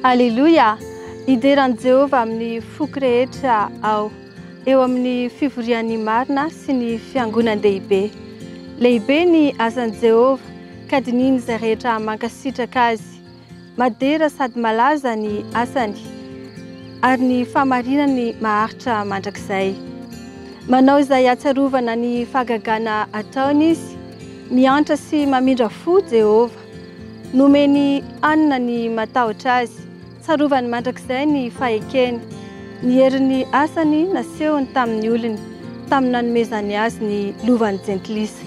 Aleloia! Hidera an'i Jehovah amin'ny foko rehetra aho, eo amin'ny fivorian'ny marina sy ny fiangonan-dehibe. Lehibe ny asan'i Jehovah, ka dinihin'izay rehetra mankasitraka azy. Madera sady malaza ny asany, ary ny fahamarinany maharitra mandrakizay. Manao izay hahatsiarovana ny fahagagana ataony izy. Miantra sy mamindra fo Jehovah. Nomeny hanina ny matahotra azy. Tsarovany mandrakizay ny fahekeny. Ny herin'ny asany nasehony tamin'ny olony, tamin'ny nanomezany azy ny lovan'ny jentilisa.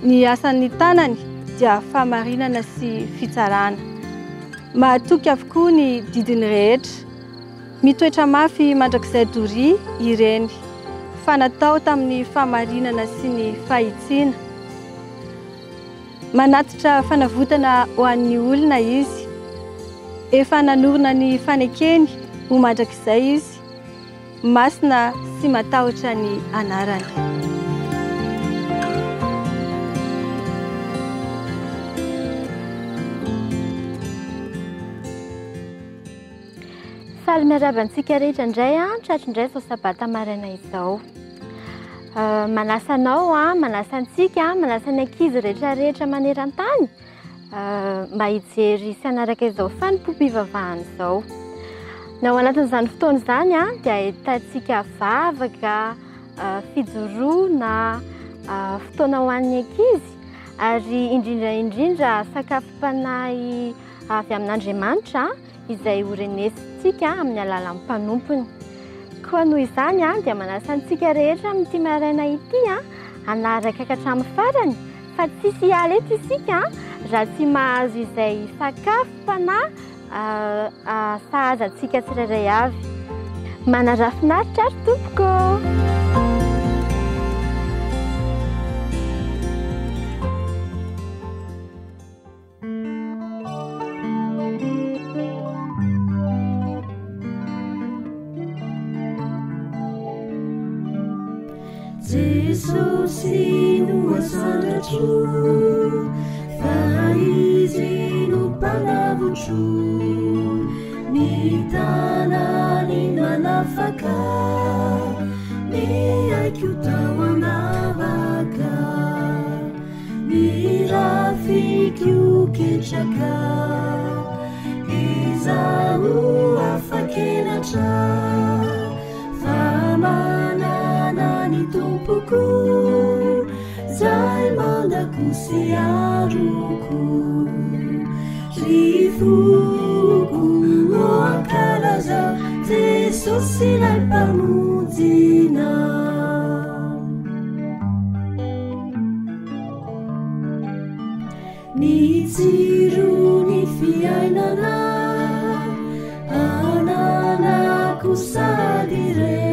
Ny asan'ny tanany dia fahamarinana sy fitsarana. Mahatoky avokoa ny didiny rehetra. Mitoetra mafy mandrakizay doria ireny, fa natao tamin'ny fahamarinana sy ny fahitsiana. Manatitra fanavotana ho an'ny olona Izy. Efa nanorina ny fanekeny ho mandrakizay Izy. Masina sy matahotra ny anarany. Faly miarahaba antsika rehetra indray an, tratry indray izao sabata maraina izao. Manasa anao an, manasa antsika, manasa ny ankizy rehetra rehetra maneran-tany mba hijery sy hanaraka izao fanompoam-pivavahana izao. Ny ao anatin'izany fotoana izany dia ahitantsika vavaka, fijoroana, fotoana ho an'ny ankizy ary indrindra indrindra sakafom-panahy avy amin'Andriamanitra izay ho renesintsika amin'ny alalan'ny mpanompony. Koa noho izany dia manasa antsika rehetra amin'ity maraina ity hanaraka ka hatramin'ny farany fa tsisy hiala eto isika raha tsy mahazo izay sakafom-panahy sahaza antsika tsirairay avy. Manarafinaritra ary tompoko! Jesosy no asandratro fa Izy no mpanavotro ny tanany manafaka ny aiko tao anavaka Ny rafiko ketraka, iza no afa-kenatra fa manana ny Tompoko, zay mandako sy aroko. Ry foko, ô ankalazao Jesosy ilay Mpamonjinao. Ny tsiron'ny fiainana ananako sady re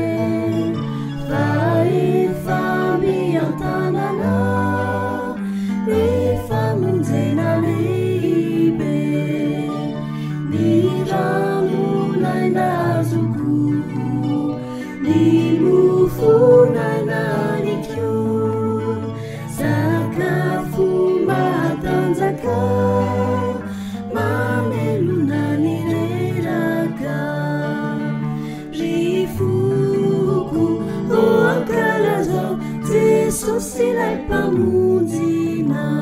fa efa miantanana ny famonjena lehibe ny rano naina azoko ny mofo nananiko Sakafo matanjaka mamelona ny reraka Ry foko ô ankalazao Jesosy ilay Mpamonjinao.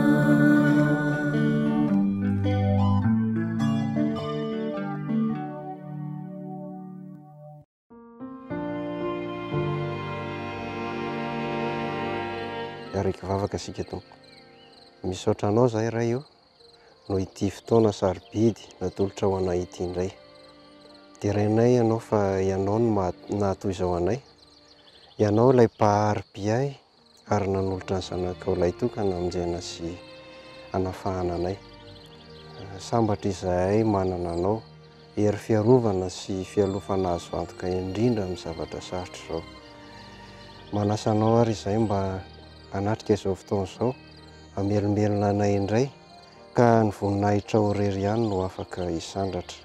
Hiara-hivavaka isika Tompo. Misaotra Anao izahay Ray o, noho ity fotoana sarobidy natolotra ho anay ity indray. Derainay Ianao fa Ianao no maha- nahatoy izao anay. Ianao ilay Mpahary mpiahy ary nanolotra ny Zanakao Lahitokana hamonjena sy hanafahana anay. Sambatra izahay manana Anao, hery fiarovana sy fialofana azo antoka indrindra amin'ny zavatra sarotra izao. Manasa Anao ary izahay mba hanatrika izao fotoana izao, hamelombelona anay indray, ka ny voninahitrao irery ihany no afaka hisandratra.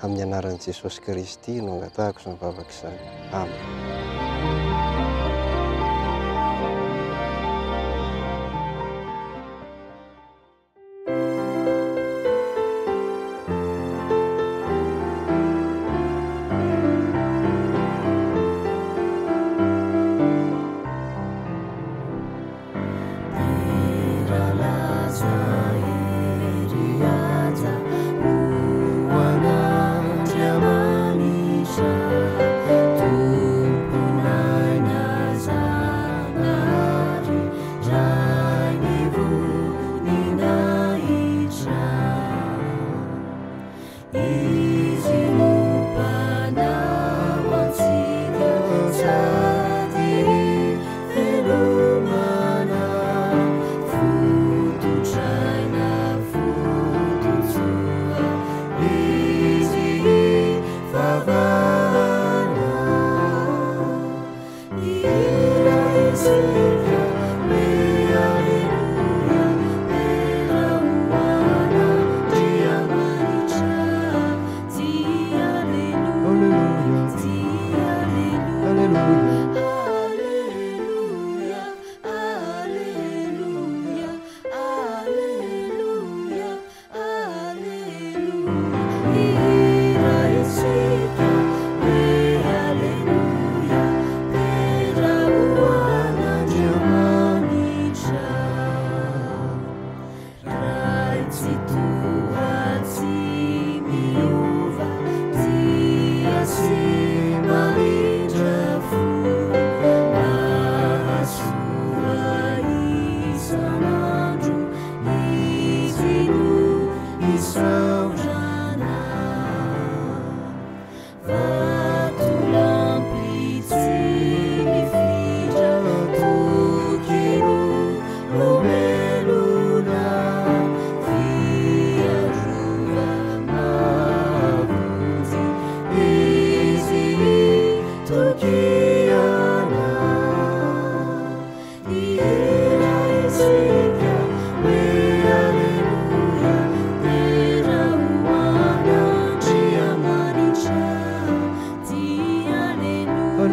Amin'ny anaran'i Jesosy Kristy no angatahako izany vavaka izany. Amen.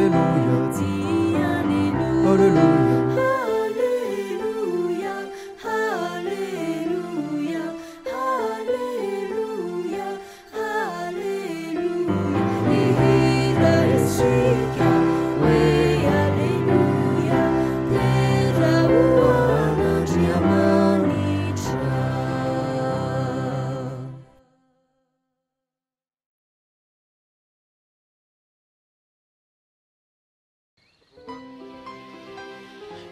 Alléluia, Alléluia. Alléluia, Alléluia, Alléluia, Alléluia. Hihira isika hoe Alléluia, dera ho an'Andriamanitra.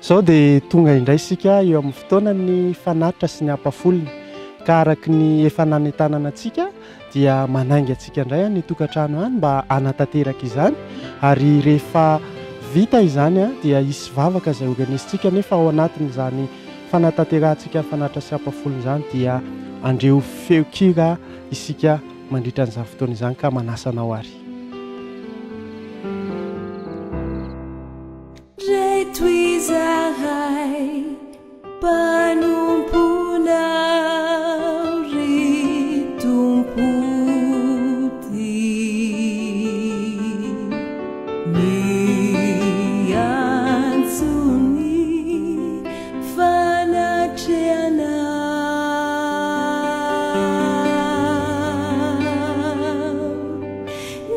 Izao dia tonga indray isika eo amin'ny fotoanan'ny fanatitra sy ny ampafolony. Ka araka ny efa nanentanana antsika dia manainga antsika indray any an-tokantrano any mba hanatanteraka izany. Ary rehefa vita izany dia hisy vavaka izay horenesintsika, nefa ao anatin'izany fanatanterahantsika ny fanatitra sy ampafolony izany dia handre ho feon-kira isika mandritra an'izany fotoana izany, ka manasa anao ary. Reto izahay mpanomponao ry Tompo tia, miantso ny fanatrehanao.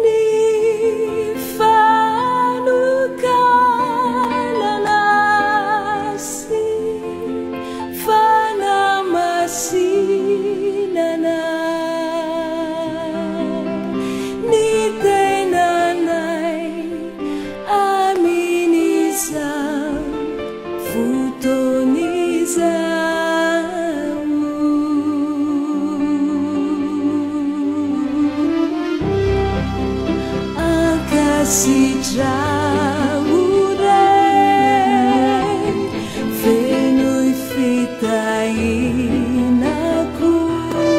Ny fanokanana sy fanamasinana ny tenanay amin'izao fotoana izao. Ankasitraho re, fenoy fitahiana koa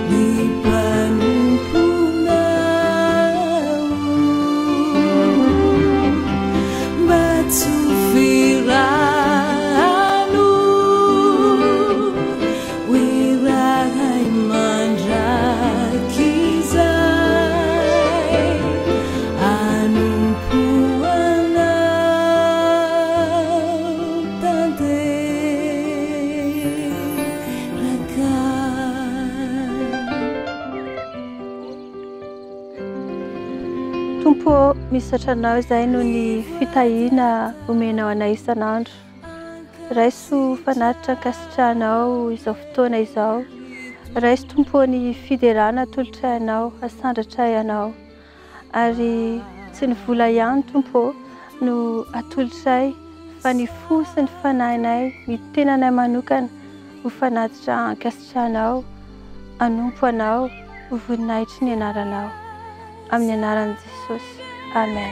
ny mpanomponao. Mba tsy ho firano, ho iray mandrakizay, hanompo anao tanteraka. Tompo ô, misaotra Anao izahay noho ny fitahiana omenao anay isan'andro. Raiso fanatitra ankasitrahanao izao fotoana izao. Raiso Tompo ô ny fiderana atolotray Anao, asandratray Anao. Ary tsy ny vola ihany Tompo ô no atolotray fa ny fo sy ny fanahinay, ny tenanay manokana ho fanatitra ankasitrahanao, hanompo Anao, ho voninahitry ny anaranao. Amin'ny anaran'i Jesosy. Amen.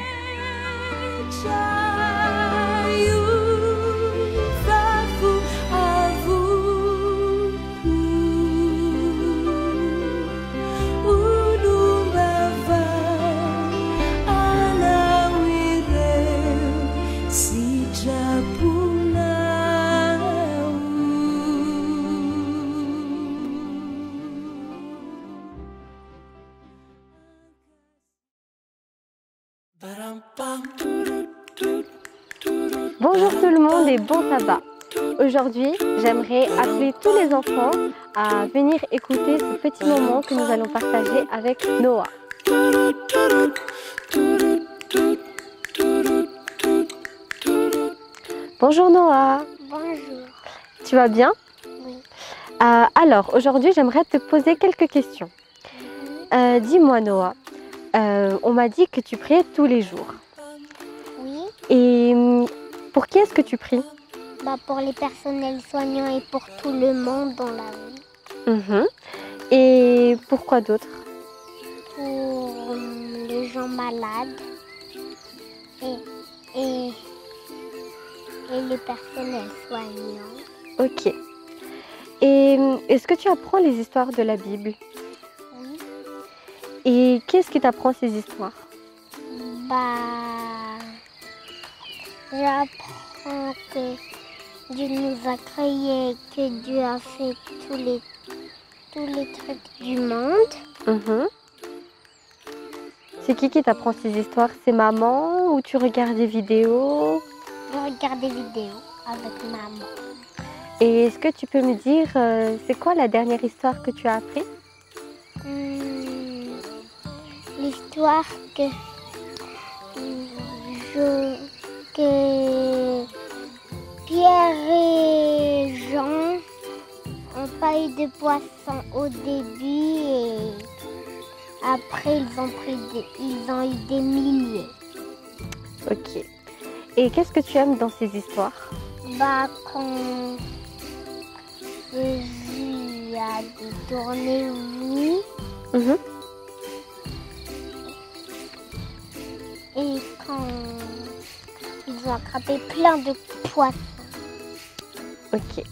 Bonjour tout le monde et bon sabbat. Aujourd'hui, j'aimerais appeler tous les enfants à venir écouter ce petit moment que nous allons partager avec Noah. Bonjour Noah. Bonjour. Tu vas bien? Oui. Alors, aujourd'hui, j'aimerais te poser quelques questions. Dis-moi Noah, on m'a dit que tu priais tous les jours. Oui. Et pour qui est-ce que tu pries? Pour les personnels soignants et pour tout le monde dans la vie. Et pourquoi d'autres? Pour les gens malades et les personnels soignants. Ok. Et est-ce que tu apprends les histoires de la Bible? Oui. Et qu'est-ce qui t'apprend ces histoires? J'apprends que Dieu nous a créés, que Dieu a fait tous les trucs du monde. C'est qui t'apprend ces histoires? C'est maman ou tu regardes des vidéos? Je regarde des vidéos avec maman. Et est-ce que tu peux me dire, c'est quoi la dernière histoire que tu as appris? L'histoire que que Pierre et Jean n'ont pas eu de poisson au début et après ils ont eu des milliers. Ok. Et qu'est-ce que tu aimes dans ces histoires? Bah, quand Jésus a dit tournez-vous. Et quand ils ont attrapé plein de poissons. Ok.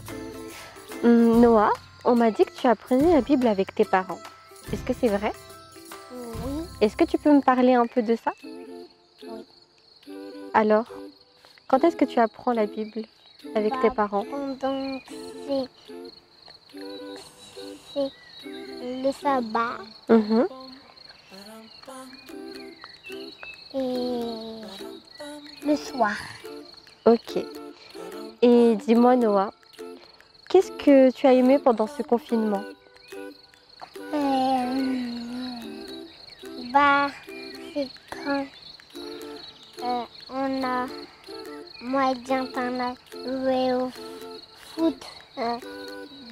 Noah, on m'a dit que tu apprenais la Bible avec tes parents. Est-ce que c'est vrai? Oui. Est-ce que tu peux me parler un peu de ça? Oui. Alors, quand est-ce que tu apprends la Bible avec tes parents? Pendant c'est le sabbat. Et le soir. Ok. Et dis-moi Noah, qu'est-ce que tu as aimé pendant ce confinement? C'est quand on a, moi et Jonathan, on a joué au foot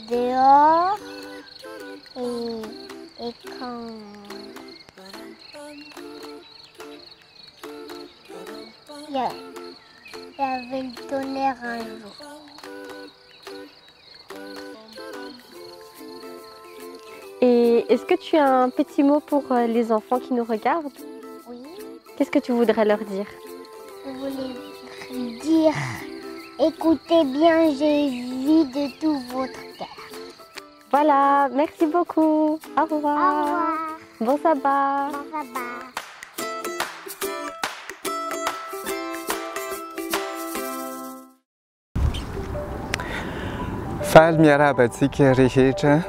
dehors et quand il y avait le tonnerre un jour. Et est-ce que tu as un petit mot pour les enfants qui nous regardent? Oui. Qu'est-ce que tu voudrais leur dire? Je voulais dire, écoutez bien Jésus de tout votre cœur. Voilà, merci beaucoup. Au revoir. Au revoir. Bon sabbat. Bon sabbat. Faly miarahaba antsika rehetra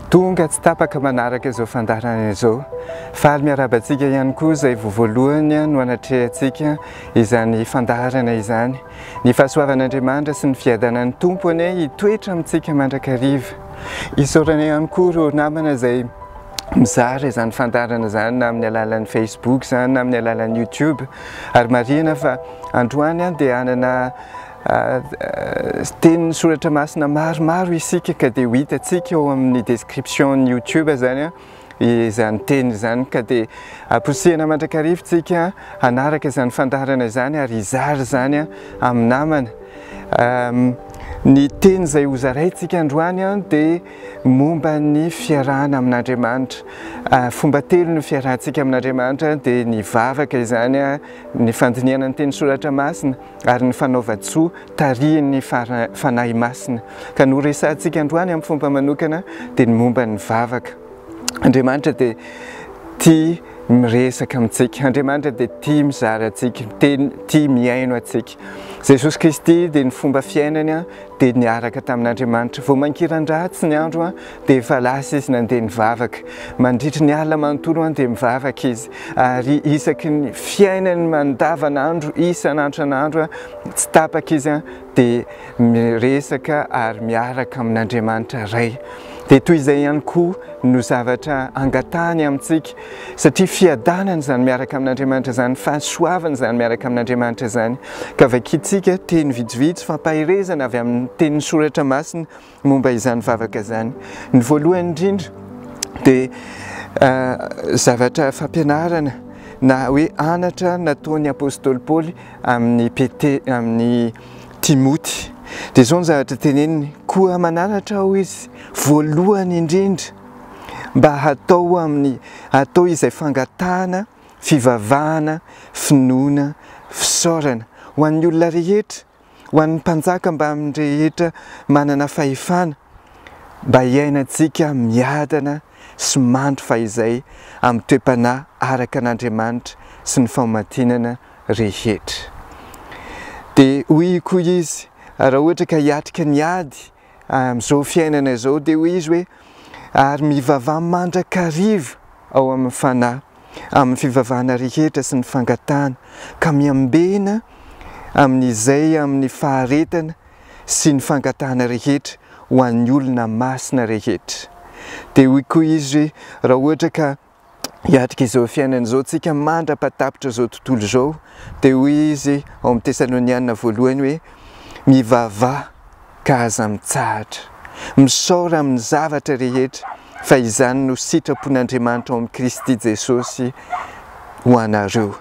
tonga tsy tapaka manaraka izao fandaharana izao. Faly miarahaba antsika ihany koa izay vao voalohany no anatrehantsika izany fandaharana izany. Ny fahasoavan'Andriamanitra sy ny fiadanan'ny Tompo anie hitoetra amintsika mandrakariva. Isaorana ihany koa ireo namana izay mizara izany fandaharana izany na amin'ny alalan'ny Facebook izany na amin'ny alalan'ny YouTube. Ary marihina fa androany dia hanana tenin'ny soratra masina maromaro isika ka dia ho hitantsika ao amin'ny description ny YouTube izany izany teny izany ka dia amporisihana mandrakariva tsika hanaraka izany fandaharana izany ary hizara izany amin'ny namana. Ny teny izay hozaraintsika androany dia momba ny fiarahana amin'Andriamanitra. Fomba telo no fiarahantsika amin'Andriamanitra dia ny vavaka izany, ny fandinihana ny teny soratra masina ary ny fanaovan-tsoa tarihin'ny Fanahy Masina. Ka no resahantsika androany amin'ny fomba manokana dia ny momba ny vavaka. Andriamanitra dia tia miresaka amintsika. Andriamanitra dia tia mizara antsika, tia mihaino antsika. Jesosy Kristy dia ny fomba fiainany dia niaraka tamin'Andriamanitra. Vao mankiran-dratsy ny andro dia efa lasa izy nandeha nivavaka. Mandritry ny alina manontolo dia mivavaka izy. Ary isaky ny fiainany mandavanandro, isan'andro isan'andro, tsy tapaka izy dia miresaka ary miaraka amin'Andriamanitra Ray. Dia toy izay ihany koa no zavatra angatahany amintsika, satria fiadanana izany miaraka amin'Andriamanitra izany, fahasoavana izany miaraka amin'Andriamanitra izany. Ka vakintsika teny vitsivitsy fampaherezana avy amin'ny tenin'ny soratra masina momba izany vavaka izany. Ny voalohany indrindra dia zavatra fampianarana na hoe anatra nataon'ny apostoly Paoly amin'ny Pete, amin'ny Timoty. Dia izao ny zavatra teneniny: koa mananatra aho izy voalohany indrindra mba hatao amin'ny hatao izay fangatahana, fivavahana, finoana, fisaorana ho an'ny olona rehetra, ho an'ny mpanjaka mba amin'ny rehetra manana fahefana, mba hiainantsika miadana sy mandry fahizay amin'ny toe-panahy araka an'Andriamanitra sy ny fahamatinana rehetra. Dia hoy koa izy, raha ohatra ka hiatrika ny ady amin'izao fiainana izao, dia hoy izy hoe, ary mivavaha mandrakariva ao amin'ny fanahy. amin'ny fivavahana rehetra sy ny fangatahana, ka miambena amin'izay amin'ny faharetana sy ny fangatahana rehetra ho an'ny olona masina rehetra. Dia hoy koa izy hoe, raha ohatra ka hiatrika izao fiainana izao tsika mandra-patapitra izao tontolo izao, dia hoy izy ao amin'ny Tesaloniana voalohany hoe, mivavaha ka aza mitsahatra. Misaora amin'ny zavatra rehetra fa izany no sitrapon'Andriamanitra ao amin'i Kristy Jesosy ho anareo.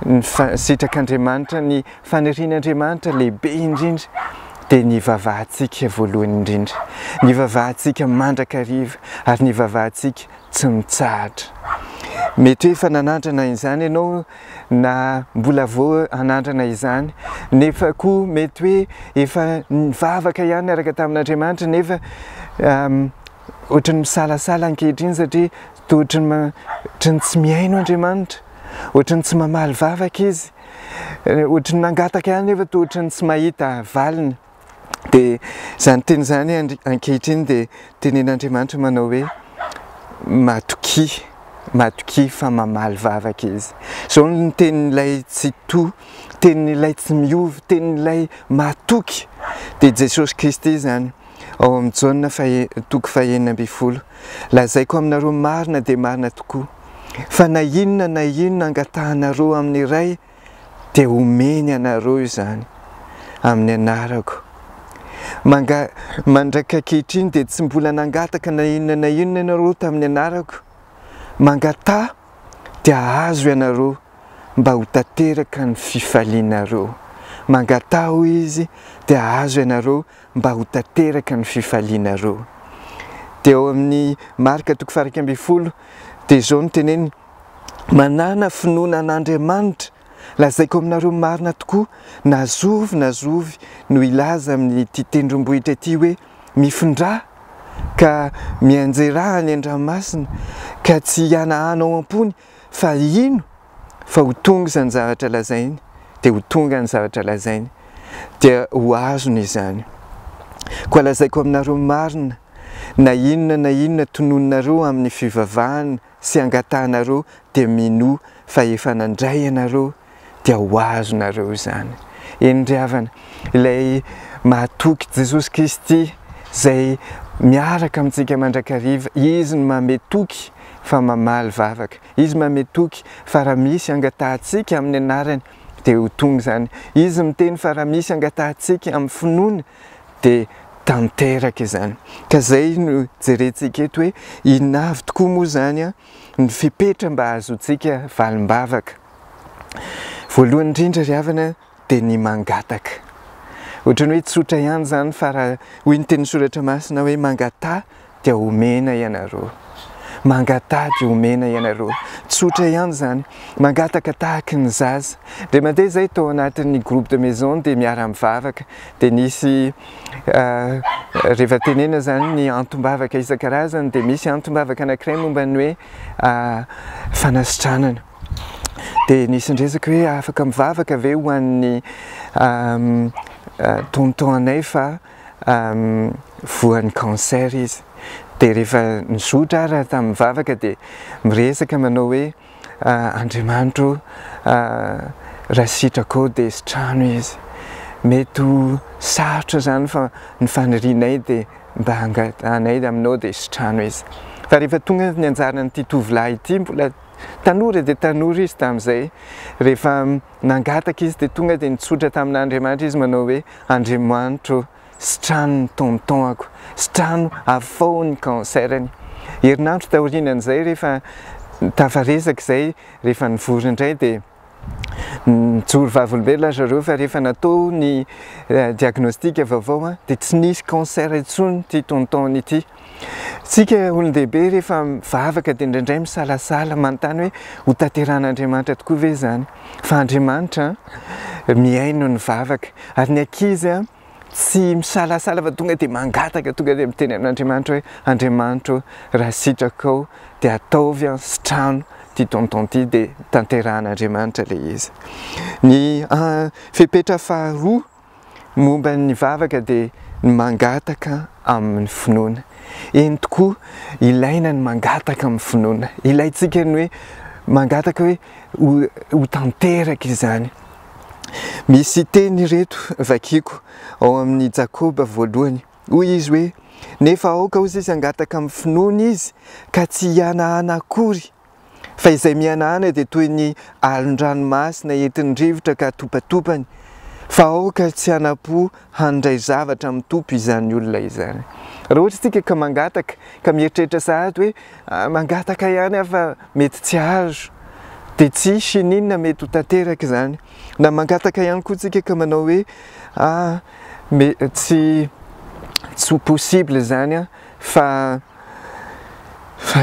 Ny sitrak'Andriamanitra, ny fanirian'Andriamanitra lehibe indrindra dia ny hivavahantsika voalohany indrindra, ny hivavahantsika mandrakariva ary ny hivavahantsika tsy mitsahatra. Mety hoe efa nanandrana izany ianao na mbola vao hanandrana izany, nefa koa mety hoe efa nivavaka ihany niaraka tamin'Andriamanitra nefa ohatran'ny misalasala ankehitriny satria toa ohatran'ny tsy mihaino Andriamanitra, ohatran'ny tsy mamaly vavaka izy, ohatran'ny nangataka ihany nefa toa ohatran'ny tsy mahita valiny. Dia izany teny izany ankehitriny dia tenen'Andriamanitra manao hoe matokia, matokia fa mamaly vavaka izy. Izao no tenin'ilay Tsitoha, tenin'ilay tsy miova, tenin'ilay matoky, dia Jesosy Kristy izany. Ao amin'ny Jaona toko faha-16, Lazaiko aminareo marina dia marina tokoa, fa na inona na inona angatahanareo amin'ny Ray, dia homeny anareo izany amin'ny anarako. Manga, mandraka ankehitriny dia tsy mbola nangataka na inona na inona ianareo tamin'ny anarako. Mangataha dia hahazo ianareo mba ho tanteraka ny fifalianareo. Mangataha hoy izy dia hahazo ianareo mba ho tanteraka ny fifalianareo. Dia ao amin'ny Marka toko faha-11 dia izao no teneniny, Manàna finoana an'Andriamanitra, lazaiko aminareo marina tokoa, na zovy na zovy no hilaza amin'ity tendrombohitra ity hoe, Mifindrà, ka mianjerà any an-dranomasina, ka tsy hihanahana ao am-pony, fa hino fa ho tonga izany zavatra lazainy, dia ho tonga ny zavatra lazainy, dia ho azony izany. Koa lazaiko aminareo marina, na inona na inona tononinareo amin'ny fivavahana sy angatahanareo dia minoa fa efa nandray ianareo dia ho azonareo izany. Eny ry havana, ilay mahatoky Jesosy Kristy izay miaraka amintsika mandrakariva, Izy no manome toky fa mamaly vavaka. Izy manome toky fa raha misy angatahantsika amin'ny anarany dia ho tonga izany. Izy miteny fa raha misy angatahantsika amin'ny finoana dia tanteraka izany. Ka izay no jerentsika eto hoe inona avy tokoa moa izany ny fepetra mba hahazoantsika valim-bavaka. Voalohany indrindra ry havana dia ny mangataka. Ohatran'ny hoe tsotra ihany izany fa raha hoy ny tenin'ny soratra masina hoe mangataha dia homena ianareo. Mangataha dia homena ianareo. Tsotra ihany izany. Mangataka tahaky ny zaza. Indray mandeha izay tao anatin'ny groupe de maison dia miara-mivavaka. Dia nisy rehefa tenena izany ny antom-bavaka isan-karazany dia misy antom-bavaka anankiray momba ny hoe fanasitranana. Dia nisy niresaka hoe afaka mivavaka ve ho an'ny tonton anay fa voan'ny cancer izy. Dia rehefa nizotra ary tamin'ny vavaka dia miresaka manao hoe Andriamanitra ô, raha sitrakao dia sitrano izy. Mety ho sarotra izany fa ny fanirianay dia mba hangatahanay aminao dia sitrano izy. Fa rehefa tonga ny anjaran'ity tovolahy ity, mbola tanora dia tanora izy tamin'izay, rehefa Nangataka izy dia tonga dia nitsotra tamin'Andriamanitra izy manao hoe, Andriamanitra ô, sitrano ny tonton-ako, sitrano afaho ny cancer-ny. Herinandro taorianan'izay rehefa tafaresaka izay, rehefa nivory indray dia nijoro vavolombelona ry zareo fa rehefa natao ny diagnostic vaovao dia tsy nisy cancer intsony ity tonton-ny ity. Tsika olon-dehibe rehefa mivavaka dia indraindray misalasala manontany hoe ho tanterahan'Andriamanitra tokoa ve izany? Fa Andriamanitra mihaino ny vavaka. Ary ny ankizy tsy misalasala fa tonga dia mangataka, tonga dia miteny amin'Andriamanitra hoe Andriamanitra ô, raha sitrakao dia ataovy an, sitrano ity tonton ity dia tanterahan'Andriamanitra ilay izy. Ny fepetra faharoa Momba ny vavaka dia ny mangataka amin'ny finoana. Eny tokoa, ilaina ny mangataka amin'ny finoana. Ilaintsika ny hoe mangataka hoe ho tanteraka izany. Misy teny ireto vakiko ao amin'ny Jakoba voalohany. Hoy izy hoe, Nefa aoka hozy izy hangataka amin'ny finoana izy, ka tsy hihanahana akory. Fa izay mihanahana dia toy ny alon-dranomasina entin'ny rivotra ka atopatopany. Fa aoka tsy hanam-po handray zavatra amin'ny Tompo izany olona izany. Raha ohatra isika ka mangataka, ka mieritreritra sahady hoe, mangataka ihany aho fa mety tsy hahazo, dia tsy hisy n'inona mety ho tanteraka izany. Na mangataka ihany koa isika ka manao hoe, ah, me, tsy, tsy ho possible izany fa, fa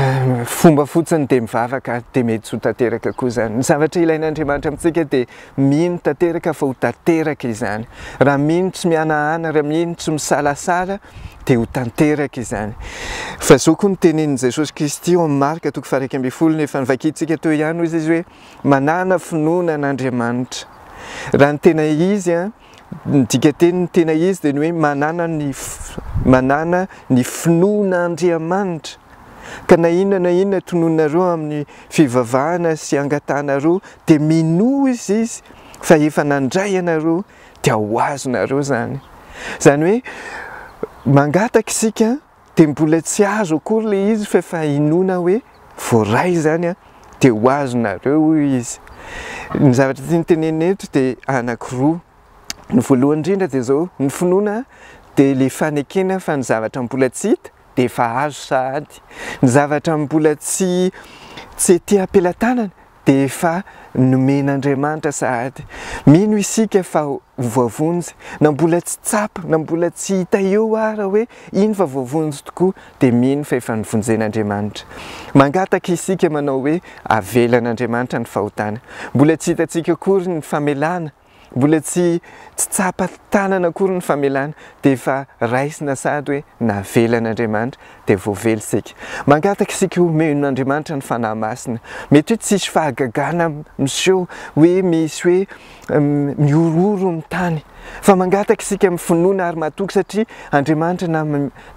fomba fotsiny dia mivavaka dia mety tsy ho tanteraka koa izany. Ny zavatra ilain'Andriamanitra amintsika dia mino tanteraka fa ho tanteraka izany. Raha mino tsy mihanahana, raha mino tsy misalasala dia ho tanteraka izany. Fa izao koa no tenenin'i Jesosy Kristy ao amin'ny Marka toko faha-11, efa novakintsika teo ihany, hoy izy hoe, manàna finoana an'Andriamanitra. Raha ny tena izy, ny dikatenin'ny tena izy dia ny hoe manàna ny manàna ny finoan'Andriamanitra. Ka na inona na inona tononinareo amin'ny fivavahana sy angatahanareo dia minoa izy izy fa efa nandray anareo dia ho azonareo izany. Izany hoe mangataka isika dia mbola tsy azo akory ilay izy fa efa inoana hoe voaray izany dia ho azonareo hoy izy. Ny zavatra tiany tenenina eto dia anankiroa. Ny voalohany indrindra dia izao, ny finoana dia ilay fanekena fa ny zavatra mbola tsy hita dia efa azo sahady. Ny zavatra mbola tsy tsy ety am-pelatanana dia efa nomen'Andriamanitra sahady. Mino isika fa ho voavonjy, na mbola tsy tsapa, na mbola tsy hita eo ara hoe iny fa voavonjy tokoa, dia mino fa efa novonjen'Andriamanitra. Mangataka isika manao hoe avelan'Andriamanitra ny fahotana. Mbola tsy hitantsika akory ny famelana, Mbola tsy tsy tsapa tanana akory ny famelana dia efa raisina sahady hoe navelan'Andriamanitra dia voavela isika. Mangataka isika homen'Andriamanitra ny Fanahy Masina. Mety hoe tsisy fahagagana miseho hoe misy hoe mihorohoro ny tany. Fa mangataka isika amin'ny finoana ary matoky satria Andriamanitra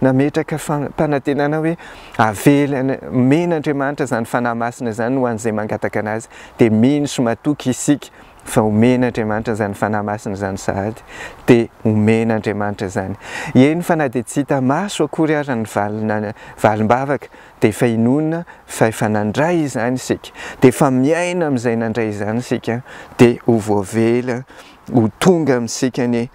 nametraka fampanantenana hoe avelana, omen'Andriamanitra izany Fanahy Masina izany ho an'izay mangataka an'Azy. Dia mino sy matoky isika fa omen'Andriamanitra izany Fanahy Masina izany sahady, dia omen'Andriamanitra izany. Eny fa na dia tsy hita maso akory ara ny valina valim-bavaka, dia efa inoana fa efa nandray izany isika, dia efa miaina amin'izay nandray izany isika, dia ho voavela, ho tonga amintsika anie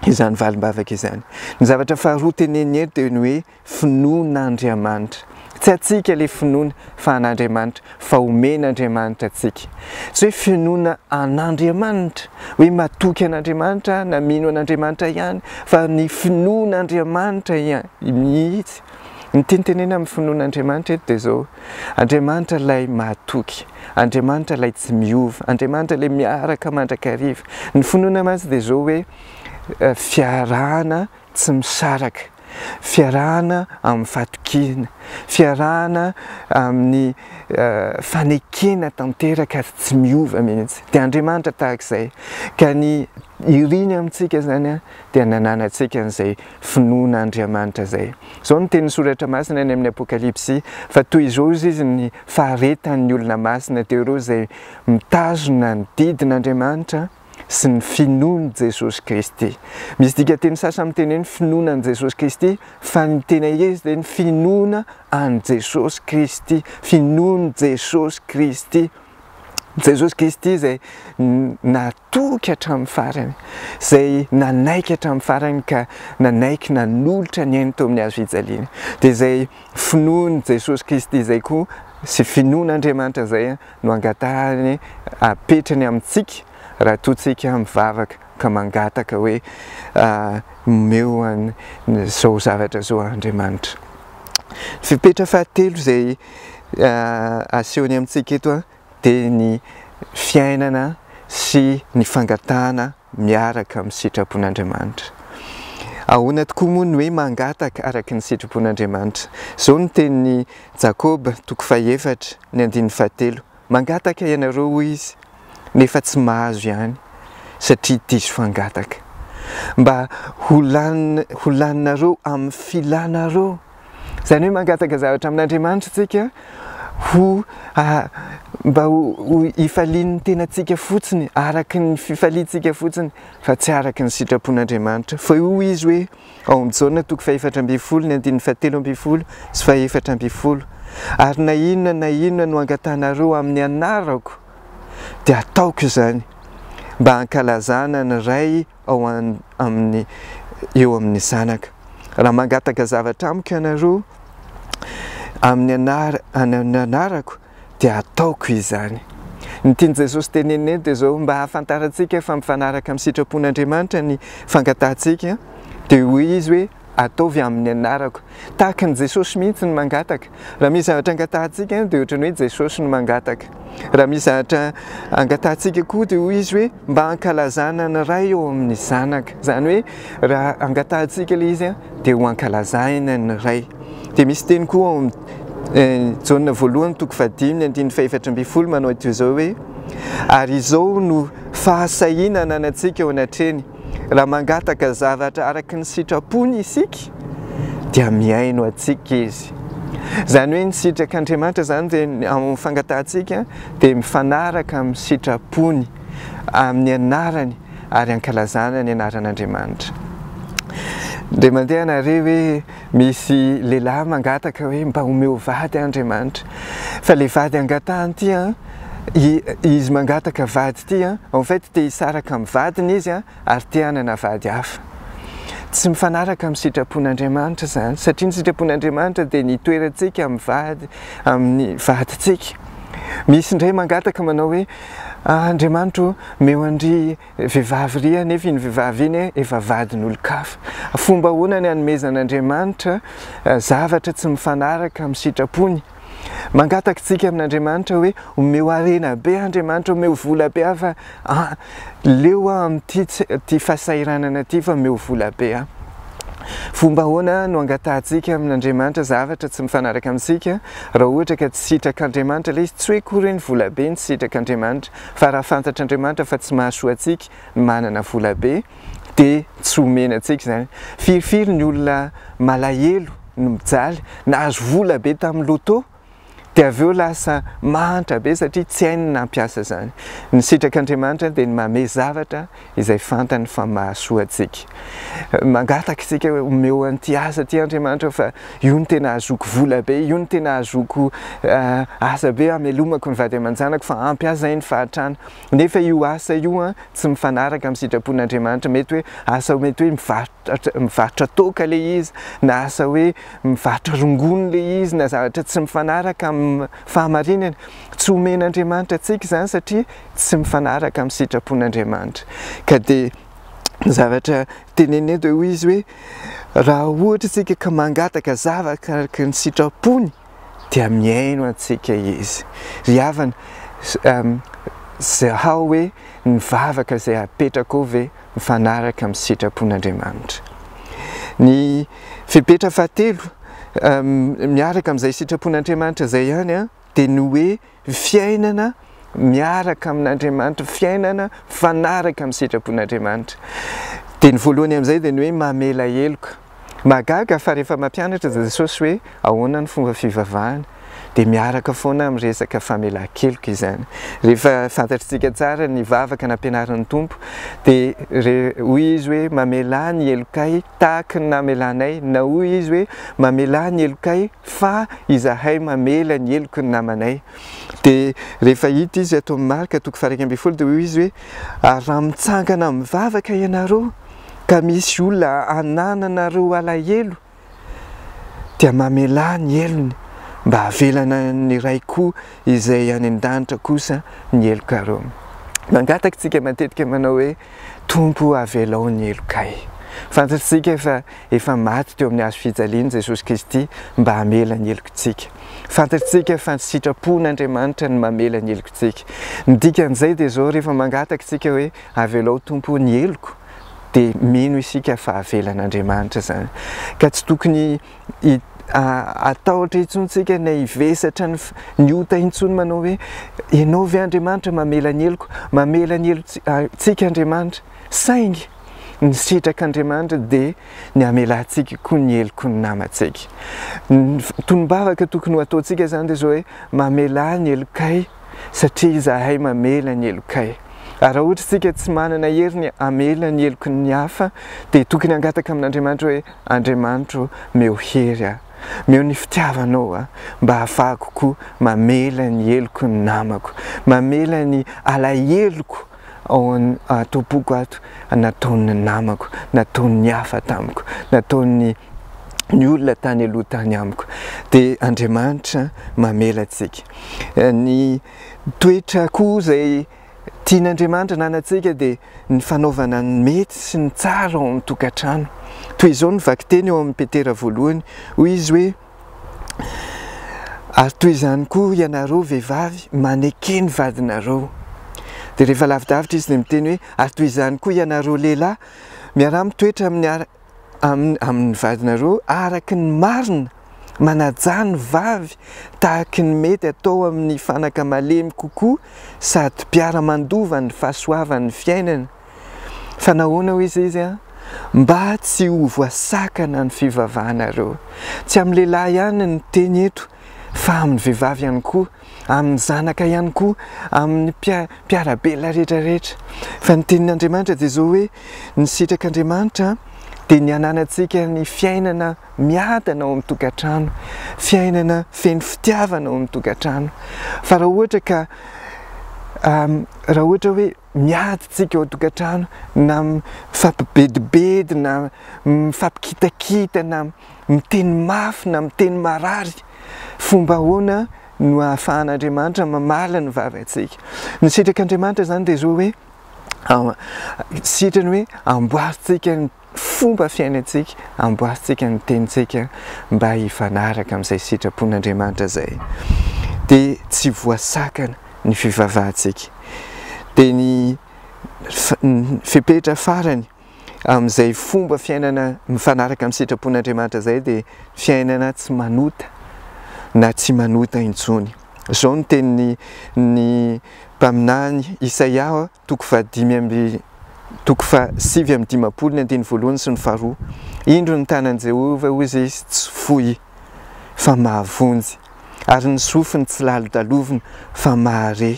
izany valim-bavaka izany. Ny zavatra faharoa teneniny eto dia ny hoe finoan'Andriamanitra. Tsy antsika ilay finoana fa an'Andriamanitra, fa omen'Andriamanitra antsika. Tsy hoe finoana an'Andriamanitra, hoe matoky an'Andriamanitra na mino an'Andriamanitra ihany, fa ny finoan'Andriamanitra ihany mihitsy. Ny tiany tenena amin'ny finoan'Andriamanitra eto dia izao, Andriamanitra ilay mahatoky, Andriamanitra ilay tsy miova, Andriamanitra ilay miaraka mandrakariva. Ny finoana mantsy dia izao hoe fiarahana tsy misaraka, fiarahana amin'ny fatokiana, fiarahana amin'ny fanekena tanteraka ary tsy miova mihitsy. Dia Andriamanitra tahaka izay. Ka ny iriny amintsika izany dia nananantsika an'izay finoana Andriamanitra izay. Izao no tenin'ny Soratra Masina any amin'ny Apokalypsy, fa toy izao izy ny faharetan'ny olona masina, dia ireo izay mitazona ny didin'Andriamanitra, sy ny finoan'i Jesosy Kristy. Misy dikanteny sasany miteny hoe ny finoana an'i Jesosy Kristy, fa ny tena izy dia ny finoana an'i Jesosy Kristy, finoan'i Jesosy Kristy. Jesosy Kristy izay natoky hatramin'ny farany, izay nanaiky hatramin'ny farany ka nanaiky nanolotra ny ainy teo amin'ny hazo fijaliana. Dia izay finoan'i Jesosy Kristy izay koa sy finoan'Andriamanitra izay no angatahany apetrany amintsika raha toa tsika mivavaka ka mangataka hoe omeo an'izao zavatra izao Andriamanitra. Ny fepetra fahatelo izay asehony amintsika eto dia ny fiainana sy ny fangatahana miaraka amin'ny sitrapon'Andriamanitra. Ahoana tokoa moa ny hoe mangataka araka ny sitrapon'Andriamanitra? Izao no tenin'i Jakoba, toko fahefatra, ny andininy fahatelo, Mangataka ianareo, hoy izy, nefa tsy mahazo ihany, satria diso fangataka. Mba ho lany, ho laninareo amin'ny filanareo. Izany hoe mangataka zavatra amin'Andriamanitra isika. ho mba ho hifalian'ny tenantsika fotsiny, araka ny fifaliantsika fotsiny, fa tsy araka ny sitrapon'Andriamanitra. Fa hoy izy hoe, ao amin'ny Jaona toko faha-14 ny andininy faha-13 sy faha-14, Ary na inona na inona no angatahanareo amin'ny anarako, dia hataoko izany, mba hankalazana ny Ray ao amin'ny eo amin'ny Zanaka. Raha mangataka zavatra amiko ianareo amin'ny anara, amin'ny anarako, dia hataoko izany. Ny tian'i Jesosy tenenina eto dia izao, mba hahafantarantsika fa mifanaraka amin'ny sitrapon'Andriamanitra ny fangatahantsika, dia hoy Izy hoe, Ataovy amin'ny anarako. Tahaka an'i Jesosy mihitsy ny mangataka. Raha misy zavatra angatahantsika dia ohatran'ny hoe Jesosy no mangataka. Raha misy zavatra angatahantsika koa dia hoy Izy hoe, mba hankalazana ny Ray eo amin'ny Zanaka. Izany hoe raha angatahantsika ilay izy dia ho ankalazaina ny Ray. Dia misy teny koa ao amin'ny Jaona voalohany toko fahadimy ny andininy faha-14 manao toy izao hoe, Ary izao no fahasahiana ananantsika eo anatrehany, raha mangataka zavatra araka ny sitrapony isika dia mihaino antsika Izy. Izany hoe ny sitrak'Andriamanitra izany dia amin'ny fangatahantsika dia mifanaraka amin'ny sitrapony, amin'ny anarany ary ankalazana ny anaran'Andriamanitra. Indray mandeha nare hoe misy lehilahy mangataka hoe mba omeo vady Andriamanitra. Fa ilay vady angatahany ity an, izy mangataka vady ity an, en fait te hisaraka amin'ny vadiny izy an, ary te hanana vady hafa. Tsy mifanaraka amin'ny sitrapon'Andriamanitra izany, satria ny sitrapon'Andriamanitra dia ny hitoerantsika amin'ny vady, amin'ny vadintsika. Misy indray mangataka manao hoe, ah, Andriamanitra ô, omeo an-dry vehivavy ry aho, nefa iny vehivavy iny efa vadin'olon-kafa. Fomba ahoana ny hanomezan'Andriamanitra zavatra tsy mifanaraka amin'ny sitrapony? Mangataka isika amin'Andriamanitra hoe omeo harena be Andriamanitra, omeo vola be aho fa ah, leo aho amin'ity ity fahasahiranana ity fa omeo vola be aho. Fomba ahoana no angatahantsika amin'Andriamanitra zavatra tsy mifanaraka amintsika raha ohatra ka tsy sitrak'Andriamanitra ilay izy? Tsy hoe akory hoe ny vola be no tsy sitrak'Andriamanitra, fa raha fantatr'Andriamanitra fa tsy mahasoa antsika ny manana vola be dia tsy omena antsika izany. Firifiry ny olona malahelo no mijaly, nahazo vola be tamin'ny loto dia avy eo lasa mahantra be satria tsy hainy ny nampiasa izany. Ny sitrak'Andriamanitra dia ny mamehy zavatra izay fantany fa mahasoa antsika. Mangataka isika hoe omeo an'ity asa ity Andriamanitra fa io no tena ahazoako vola be, io no tena ahazoako asa be hamelomako ny vady aman-janako fa ampy ahy izay ny fahantrana. Nefa io asa io tsy mifanaraka amin'ny sitrapon'Andriamanitra. Mety hoe asa mety hoe mivarotra mivarotra toaka ilay izy, na asa hoe mivarotra rongony ilay izy, na zavatra tsy mifanaraka amin'ny fahamarinana. Tsy omen'Andriamanitra antsika izany satria tsy mifanaraka amin'ny sitrapon'Andriamanitra. Ka dia ny zavatra tenenina eto dia hoy izy hoe raha ohatra isika ka mangataka zavatra araka ny sitrapony dia mihaino antsika Izy. Ry havana, zahao hoe ny vavaka izay apetrako ao ve mifanaraka amin'ny sitrapon'Andriamanitra. Ny fepetra fahatelo miaraka amin'izay sitrapon'Andriamanitra izay ihany dia ny hoe fiainana miaraka amin'Andriamanitra, fiainana mifanaraka amin'ny sitrapon'Andriamanitra. Dia ny voalohany amin'izay dia ny hoe mamela heloka. Mahagaga fa rehefa mampianatra Jesosy hoe ahoana ny fomba fivavahana dia miaraka foana amin'ny resaka famelan-keloka izany. Rehefa fantatritsika tsara ny vavaka nampianarin'ny Tompo dia hoy Izy hoe mamelà ny helokay tahaka ny namelanay na hoy Izy hoe mamelà ny helokay fa izahay mamela ny heloky ny namanay. Dia rehefa hita izy ato amin'ny Marka toko faha-11 dia hoy Izy hoe ary raha mitsangana mivavaka ianareo ka misy olona anananareo alahelo dia mamelà ny helony mba havelana ny Ray koa izay any an-danitra kosa ny helokareo. Mangataka isika matetika manao hoe Tompo avelao ny helokay. Fantatsika fa efa maty teo amin'ny hazo fijaliana Jesosy Kristy mba hamela ny helokintsika. Fantatsika fa ny sitrapon'Andriamanitra ny mamela ny helokintsika. Ny dikan'izay dia izao, rehefa mangataka isika hoe Avelao Tompo ny heloko dia mino isika fa avelan'Andriamanitra izany. Ka tsy tokony hatahotra intsony isika na hivesatra ny ota intsony manao hoe Ianao ve Andriamanitra mamela ny heloko? Mamela ny helotsika Andriamanitra. Saingy. Ny sitrak'Andriamanitra dia ny hamelantsika koa ny heloky ny namantsika. Ny tonom-bavaka tokony ho ataontsika izany dia izao hoe, mamelà ny helokay satria izahay mamela ny helokay. Ary raha ohatra isika tsy manana hery ny hamela ny heloky ny hafa dia tokony hangataka amin'Andriamanitra hoe, Andriamanitro omeo hery aho, omeo ny fitiavanao aho mba hahafahako koa mamela ny heloky ny namako, mamela ny alaheloko ao an-tompoko ato nataon'ny namako, nataon'ny hafa tamiko, nataon'ny ny olona tany aloha tany amiko. Dia Andriamanitra mamela antsika. Ny toetra koa izay tian'Andriamanitra ananantsika dia ny fanaovana ny mety sy ny tsara ao amin'ny tokantrano. Toy izao ny vakiteny ao amin'ny Petera voalohany, hoy izy hoe, Ary toy izany koa ianareo vehivavy maneke ny vadinareo. Dia rehefa lavidavitra izy dia miteny hoe, ary toy izany koa ianareo lehilahy, miaraha mitoetra amin'ny amin'ny amin'ny vadinareo araka ny marina, manajà ny vavy tahaky ny mety atao amin'ny fanaka malemy kokoa sady mpiara-mandova ny fahasoavan'ny fiainana. Fa nahoana hoy izy an? Mba tsy ho voasakana ny fivavahanareo. Tsy amin'ny lehilahy ihany ny teny eto fa amin'ny vehivavy ihany koa, amin'ny zanaka ihany koa, amin'ny mpiara-belona rehetra rehetra. Fa ny tenin'Andriamanitra dia izao hoe, ny sitrak'Andriamanitra dia ny hananantsika ny fiainana miadana ao amin'ny tokantrano, fiainana feno fitiavana ao amin'ny tokantrano. Fa raha ohatra ka raha ohatra hoe miady tsika ao an-tokantrano na mifampibedibedy na mifampikitakita na miteny mafy na miteny marary, fomba ahoana no ahafahan'Andriamanitra mamaly ny vavantsika? Ny sitrak'Andriamanitra izany dia izao hoe sitrany hoe amboarintsika ny fomba fiainantsika, amboarintsika ny tenintsika mba hifanaraka amin'izay sitrapon'Andriamanitra izay. Dia tsy voasakana ny fivavahantsika. Dia ny fepetra farany amin'izay fomba fiainana mifanaraka amin'ny sitrapon'Andriamanitra izay dia fiainana tsy manota na tsy manota intsony. Izao no tenin'ny ny mpaminany Isaia toko fahadimy amby toko faha-59 ny andininy voalohany sy ny faharoa, Indro ny tanan'i Jehovah, hoy izy, tsy fohy, fa mahavonjy, ary ny sofiny tsy lalodalovina, fa mahare.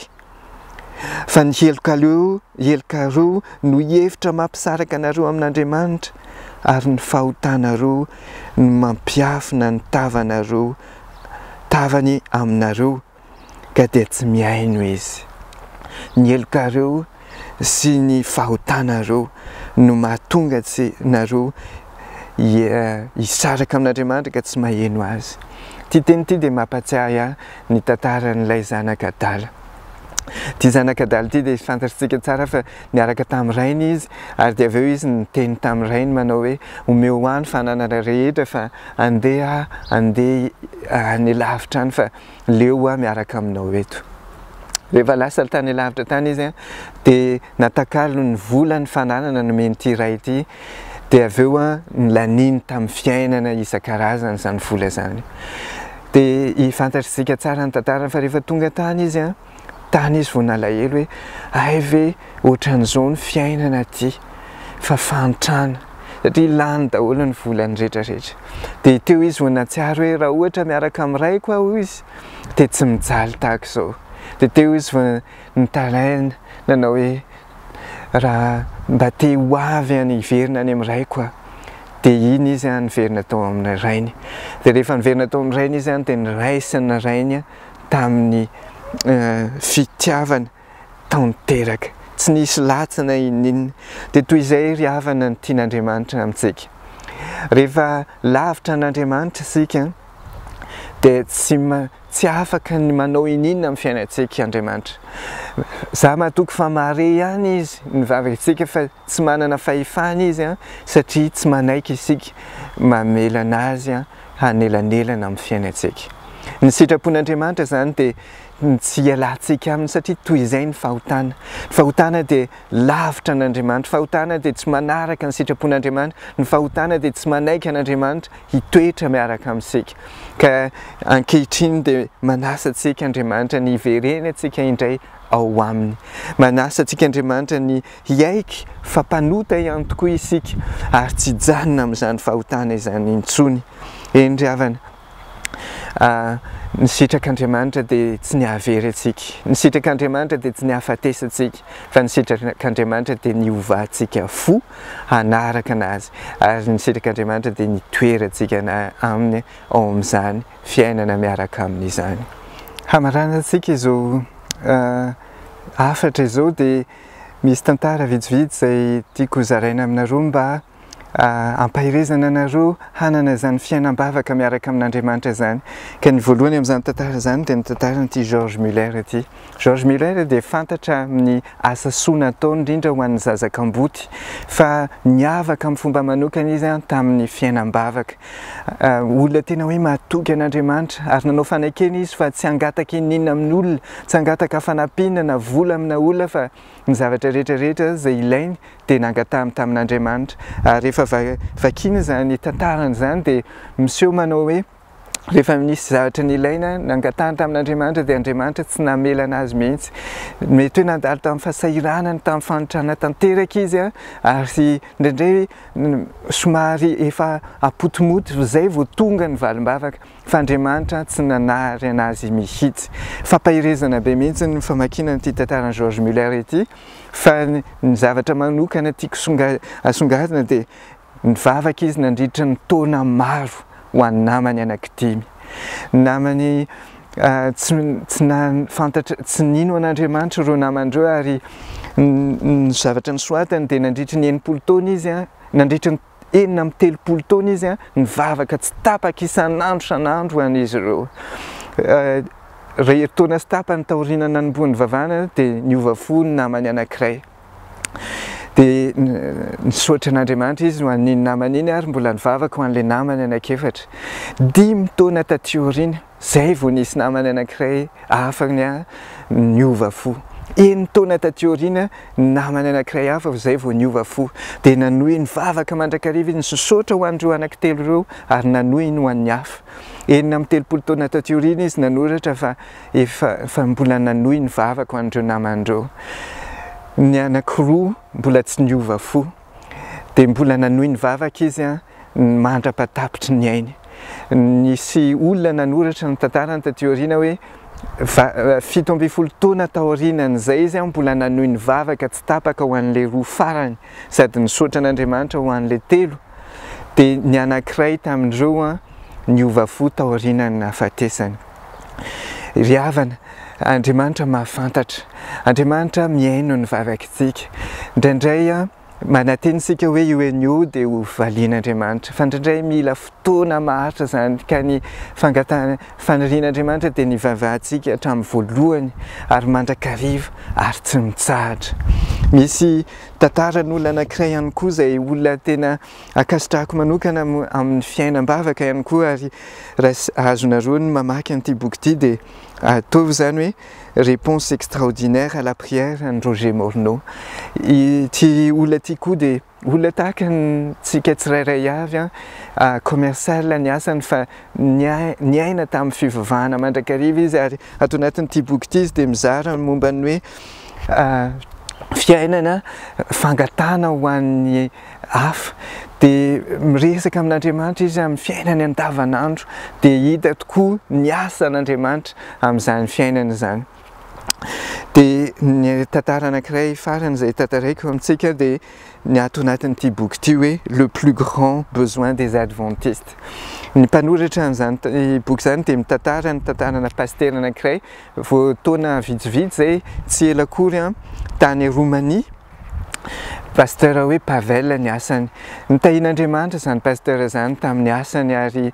Fa ny helokareo, helokareo no hevitra mampisaraka anareo amin'Andriamanitra, ary ny fahotanareo no mampiafina ny tavanareo, tavany aminareo. ka dia tsy mihaino izy. Ny helokareo sy ny fahotanareo no mahatonga tsy nareo hisaraka amin'Andriamanitra ka tsy maheno Azy. Ity teny ity dia mampatsiahy ahy ny tantaran'ilay zanaka adala. Ity zanaka adala ity dia fantatritsika tsara fa niaraka tamin'ny rainy izy ary dia avy eo izy niteny tamin'ny rainy manao hoe omeo ahy ny fananana rehetra fa andeha aho andeha any lavitra any fa leo aho miaraka aminao eto. Rehefa lasa tany lavitra tany izy dia natakalo ny vola ny fananana nomen'ity ray ity dia avy eo nolaniny tamin'ny fiainana isan-karazany izany vola izany. Dia fantatr'isika tsara ny tantarany fa rehefa tonga tany izy tany izy vao nalahelo hoe hay ve ohatran'izao ny fiainana aty fa fahantrana satria lany daholo ny volany rehetra rehetra. Dia teo izy vao nahatsiaro hoe raha ohatra miaraka amin'ny raiko aho izy dia tsy mijaly tahaka izao. Dia teo izy vao nitaraina nanao hoe raha mba te ho avy any hiverina any amin'ny raiko aho. Dia iny izy niverina tao amin'ny rainy. Dia rehefa niverina tao amin'ny rainy izy dia niraisin'ny rainy tamin'ny fitiavana tanteraka, tsy nisy latsa na inon'inona. Dia toy izay ry havana ny tian'Andriamanitra amintsika. Rehefa lavitra an'Andriamanitra isika dia tsy tsy afaka ny manao ininona amin'ny fiainantsika Andriamanitra. Za matoky fa mahare ihany Izy ny vavakintsika fa tsy manana fahefana Izy satria tsy manaiky isika mamelana Azy hanelanelana amin'ny fiainantsika. Ny sitrapon'Andriamanitra izany dia ny tsy hialantsika aminy satria toy izay ny fahotana. Ny fahotana dia lavitra an'Andriamanitra, ny fahotana dia tsy manaraka ny sitrapon'Andriamanitra, ny fahotana dia tsy manaiky an'Andriamanitra hitoetra miaraka amintsika. Ka ankehitriny dia manasa antsika Andriamanitra ny hiverenantsika indray ao aminy. Manasa antsika Andriamanitra ny hiaiky fa mpanota ihany tokoa isika ary tsy hijanona amin'izany fahotana izany intsony. Eny ry havana, ny sitrak'Andriamanitra dia tsy ny hahavery antsika, ny sitrak'Andriamanitra dia tsy ny hahafatesantsika, fa ny sitrak'Andriamanitra dia ny hiovantsika fo hanaraka an'Azy, ary ny sitrak'Andriamanitra dia ny hitoerantsika Aminy ao amin'izany fiainana miaraka Aminy izany. Hamaranantsika izao hafatra izao dia misy tantara vitsivitsy izay tiako hozaraina aminareo mba Ampaherezana anareo hanana izany fiainam-bavaka miaraka amin'Andriamanitra izany. Ka ny voalohany amin'izany tantara izany dia ny tantaran'ity George Muller ity. George Muller dia fantatra amin'ny asa soa nataony indrindra ho an'ny zaza kamboty, fa niavaka amin'ny fomba manokana izy tamin'ny fiainam-bavaka. Olona tena hoe mahatoky an'Andriamanitra ary nanao fanekena izy fa tsy hangataka ininona amin'olona, tsy hangataka fanampiana na vola amina olona fa ny zavatra rehetra rehetra izay ilainy dia nangatahany tamin'Andriamanitra. Ary rehefa vakiana izany tantarany izany dia miseho manao hoe rehefa nisy zavatra nilaina nangatahany tamin'Andriamanitra dia Andriamanitra tsy namela anazy mihitsy. Mety hoe nandalo tamin'ny fahasahiranana, tamin'ny fahantrana tanteraka izy ary indraindray somary efa apotomoto izay vao tonga ny valim-bavaka. Fa Andriamanitra tsy nanary anazy mihitsy. Fampaherezana be mihitsy ny famakiana an'ity tantaran'i George Muller ity fa ny zavatra manokana tiako asongadina dia nivavaka izy nandritra ny taona maro ho an'ny namany anankidimy. Namany tsy tsy nahafantatra, tsy nino an'Andriamanitra ireo namany ireo ary ny zavatra nosoratany dia nandritra ny 60 taona izy, nandritra ny 36 taona izy nivavaka tsy tapaka isan'andro isan'andro ho an'izy ireo. Iray herintaona sy tapany taoriana nanombohan'ny nivavahana dia niova fo ny namany anankiray. Dia nisaotra an'Andriamanitra izy ho an'iny namany iny ary mbola nivavaka ho an'ilay namany anankiefatra. Dimy taona taty aoriana, Izay vao nisy namany anankiray hafa niova fo. Enin-taona taty aoriana, ny namany anankiray hafa izay vao niova fo. Dia nanohy nivavaka mandrakariva izy, nisosotra ho an'ireo anankitelo ireo ary nanohy ny ho an'ny hafa. 36 taona taty aoriana izy nanoratra fa efa fa mbola nanohy nivavaka ho an'ireo namany ireo. Ny anankiroa mbola tsy niova fo. Dia mbola nanohy nivavaka izy mandra-pahatapitry ny ainy. Nisy olona nanoratra ny tantarany taty aoriana hoe 17 taona taorianan'izay izy mbola nanohy nivavaka tsy tapaka ho an'ilay roa farany sady nisaotra an'Andriamanitra ho an'ilay telo, dia ny anankiray tamin'ireo niova fo taorianan'ny nahafatesany. Ry havana, Andriamanitra mahafantatra, Andriamanitra mihaino ny vavakitsika. Indraindray Manantena isika hoe io eny io dia ho valian'Andriamanitra, fa indraindray mila fotoana maharitra izany, ka ny fangatahana, fanirian'Andriamanitra dia ny hivavahantsika hatramin'ny voalohany ary mandrakariva ary tsy mitsahatra. Misy tantaran'olona anankiray ihany koa izay olona tena ankasitrahako manokana amin'ny fiainam-bavaka ihany koa, ary raha azonareo ny mamaky an'ity boky ity dia ataovy izany hoe Réponse extraordinaire à la prière an'i Roger Morneau. Ity olona ity koa dia olona tahaka antsika tsirairay avy, commercial ny asany fa niaina tamin'ny fivavahana mandrakariva izy ary ato anatin'ity boky ity izy dia mizara ny momba ny hoe fiainana fangatahana ho an'ny hafa dia miresaka amin'Andriamanitra izy amin'ny fiainany andavanandro dia hita tokoa ny asan'Andriamanitra amin'izany fiainana izany. Dia ny tantara anankiray farany izay tantaraiko amintsika dia ny ato anatin'ity boky ity hoe Le plus grand besoin des adventistes. Ny mpanoratra an'izany boky izany dia mitantara ny tantarana pasitera anankiray vao taona vitsivitsy izay tsy ela akory tany Roumanie. Pasteur hoe Pavel ny asany. Nitahian'Andriamanitra izany pasteur izany tamin'ny asany ary